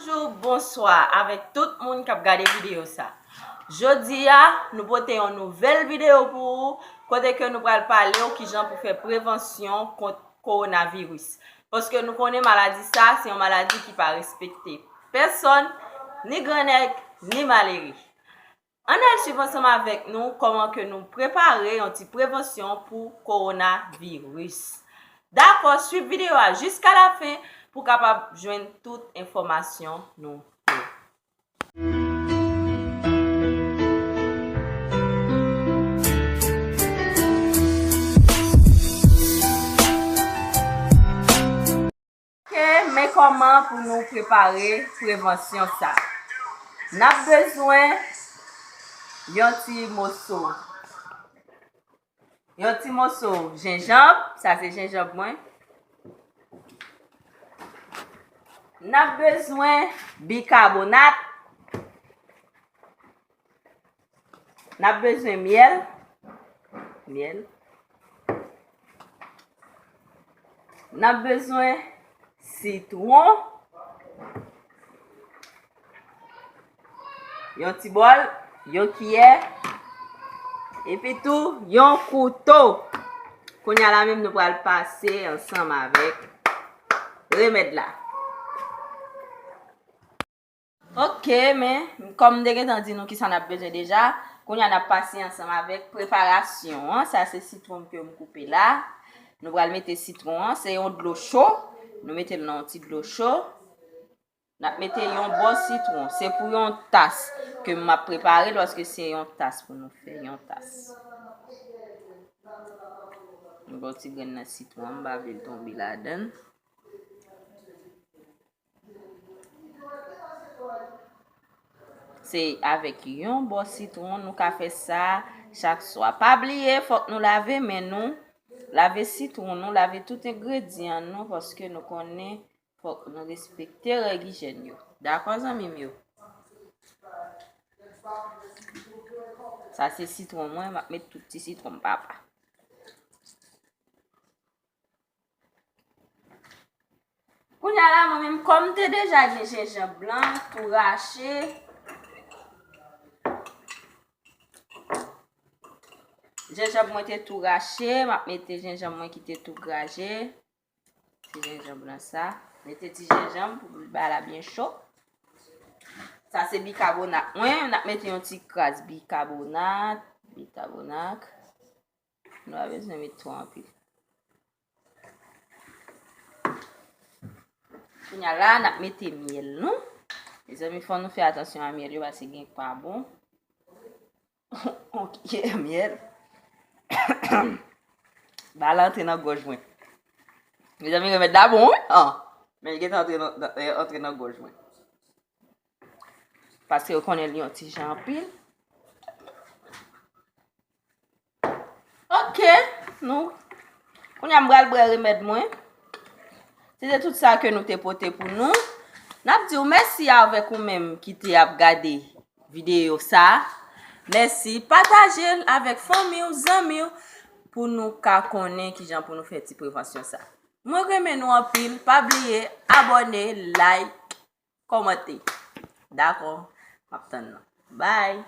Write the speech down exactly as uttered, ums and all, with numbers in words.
Bonjou, bonswa avèk tout moun k ap gade videyo sa. Jodi a, nou pote yon nouvèl videyo pou ou, kote ke nou pral pale w kijan pou fè prevansyon kont kowonaviris. Paske nou konnen maladi sa, se yon maladi ki pa respekte pèsonn, ni grannèg, ni malere. Ann al swiv ansanm avèk nou kòman ke nou prepare yon ti prevansyon pou kowonaviris. Dakò, swiv videyo a jiska lafen pou w kapab jwenn tout enfòmasyon nou yo. Ok, men kòman pou nou prepare prevansyon sa. N ap bezwen yon ti moso, yon ti moso jenjanm, sa se jenjanm mwen. N ap bezwen bikabonat. N ap bezwen myèl. Myèl. N ap bezwen sitwon. Yon ti bòl, yon kiyè. Epi tou, yon kouto. Kounye a la menm, nou pral pase ansanm avèk remèd la. Ok, men kòm m te gentan di nou kisa n ap bezwen deja, kounye a n ap pase ansanm avèk preparasyon an. Sa se sitwon ke m koupe la. Nou pral mete sitwon an, se yon dlo cho. Nou mete l nan yon ti dlo cho. N ap mete yon bò sitwon. Se pou yon tas ke m ap prepare, paske se yon tas pou nou fè, yon tas. M gen yon ti grenn nan sitwon, m pa vle l tonbe ladan l. Se avèk yon bò sitwon nou ka fè sa chak swa. Pa bliye, fòk nou lave men nou, lave sitwon nou, lave tout engredyan nou, paske nou konnen fòk nou respekte règ ijyèn yo. Dakò, zanmi m yo? Sa se sitwon mwen, m ap met tout ti sitwon m papa. Kounye a la, mwen menm, kòm m te deja gen jenjanm blan tou rache, jenjanm mwen te tou rache, m ap mete jenjanm mwen ki te tou graje. Ti jenjanm blan sa. Mete ti jenjanm pou bay la byen cho. Sa se bikabonat mwen. N ap mete yon ti kras bikabonat. Bikabonat. Nou pa bezwen met twò anpil. Kounye a la, n ap mete myèl nou. Mezanmi, fò nou fè atansyon a myèl yo, paske gen k pa bon. Ok, myèl. Ba la antre nan gòj mwen. Mezanmi, remèd la bon, wi. An. Men l gentan antre nan, nan, eh, antre nan gòj mwen. Paske yo konnen li yon ti jan anpil. Ok, nou. Kounye a m pral bwè remèd mwen. Se te tout sa ke nou te pote pou nou. N ap di w mèsi avèk ou menm ki te ap gade videyo sa. Mèsi. Pataje l avèk fanmi w, zanmi w, pou nou ka konnen kijan pou nou fè ti prevansyon sa. Mwen renmen nou anpil. Pa bliye abòne, like, kòmante. Dakò? M ap tann nou. Bye!